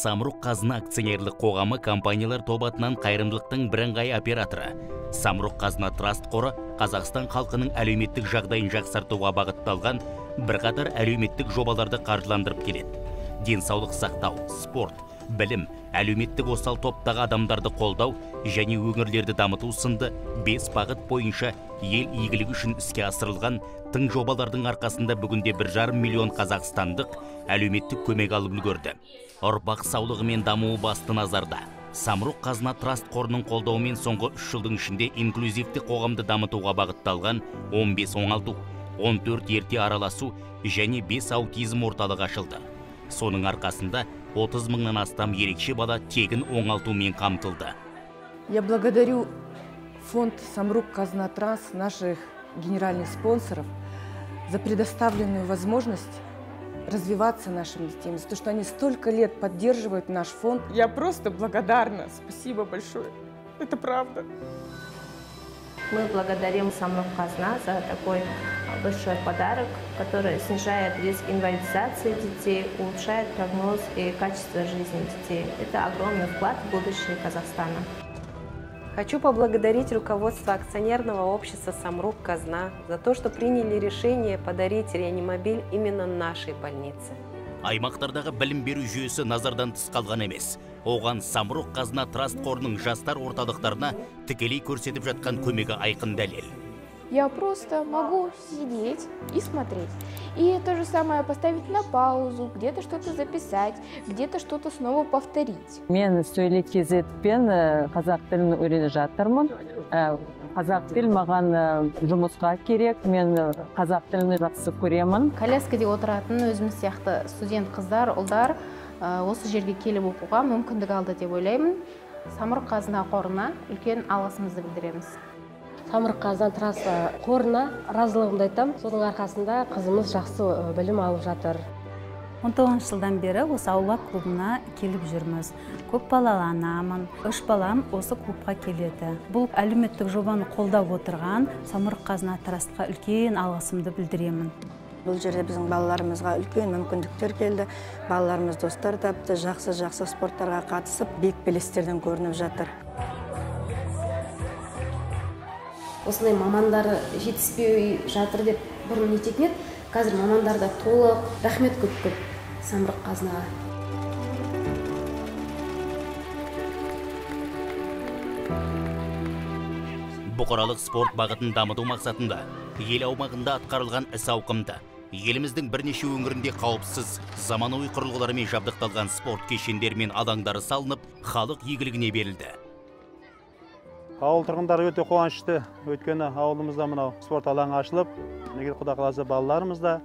Самұрық Қазына акционерлік қоғамы компаниялар тобы атынан қайырымдылықтың бірыңғай операторы. Самұрық Қазына Траст қоры Қазақстан халқының әлеуметтік жағдайын жақсартуға бағытталған бірқатар әлеуметтік жобаларды қаржыландырып келеді. Денсаулық сақтау, спорт, білім, әлеуметтік осал топтағы адамдарды қолдау және өңірлерді дамыту сынды 5 бағыт бойынша ел игілігі үшін іске асырылған тың жобалардың арқасында бүгінде 1,5 миллион қазақстандық әлеуметтік көмек алып үлгерді. Ұрпақ саулығы мен дамуы басты назарда. Самұрық Қазына Траст қорының қолдауымен соңғы 3 жылдың ішінде инклюзивті қоғамды дамытуға бағытталған 15 оңалту, 14 ерте араласу және 5 аутизм орталығы ашылды. Соның арқасында 30 мыңнан астам ерекше бала тегін оңалтумен қамтылды. Я благодарю фонд Самрук Казна Траст, наших генеральных спонсоров, за предоставленную возможность развиваться нашим детям, за то, что они столько лет поддерживают наш фонд. Я просто благодарна. Спасибо большое. Это правда. Мы благодарим Самрук Казна за такой большой подарок, который снижает риск инвалидизации детей, улучшает прогноз и качество жизни детей. Это огромный вклад в будущее Казахстана. Хочу поблагодарить руководство акционерного общества «Самрук Казна» за то, что приняли решение подарить реанимобиль именно нашей больнице. Аймақтардағы білім беру жүйесі назардан тыс қалған емес. Оған Самұрық Қазына Траст қорының жастар орталықтарына тікелей көрсетіп жатқан көмегі айқын дәлел. Я просто могу сидеть и смотреть. И то же самое поставить на паузу, где-то что-то записать, где-то что-то снова повторить. Мен Сөйле KZ-пен қазақ тілін үйреніп жатырмын. Қазақ тіл маған жұмысқа керек. Мен қазақ тілін жақсы көремін. Коляскада отыратын өзіміз сияқты студент қыздар, ұлдар осы жерге келіп оқуға мүмкіндік алды деп ойлаймын. Самұрық Қазына қорына үлкен алғысымызды білдіреміз. Самұрық Қазына Траст қорына разылығымды айтамын. Соның арқасында қызымыз жақсы білім алып жатыр. 19 жылдан бері осы аула клубына келіп жүрміз. Көп балалы анамын, 3 балам осы клубқа келеді. Бұл әлеуметтік жобаны қолдап отырған Самұрық Қазына Трастқа үлкен алғысымды білдіремін. Бұл жерде біздің балаларымызға үлкен мүмкіндіктер келді. Балаларымыз достар тапты, жақсы-жақсы спорттарға қатысып, биік белестерден көрініп жатыр. Осындай мамандар жетіспей жатыр деп бұрын нететін еді. Қазір мамандар да толық. Рахмет көп-көп Самұрық Қазынаға. Бұқаралық спорт бағытын дамыту мақсатында ел аумағында атқарылған іс ауқымды. Еліміздің бірнеше өңірінде қауіпсіз, заманауи құрылғылармен жабдықталған спорт кешендері мен алаңдары салынып, халық игілігіне берілді. Ауыл тұрғындары өте қуанышты, өйткені ауылымызда мынау спорт алаңы ашылып, егер Құдай қаласа балаларымыз да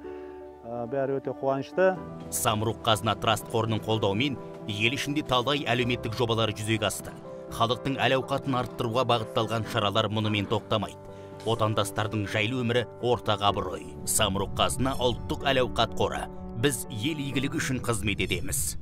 бәрі өте қуанышты. Самұрық Қазына Траст қорының қолдауымен ел ішінде талай әлеуметтік жобалар жүзеге асты. Халықтың әл-ауқатын арттыруға бағытталған шаралар мұнымен тоқтамайды. Отандастардың жайлы өмірі ортақ абырой. Самұрық Қазына ұлттық әл-ауқат қоры. Біз ел игілігі үшін қызмет етеміз.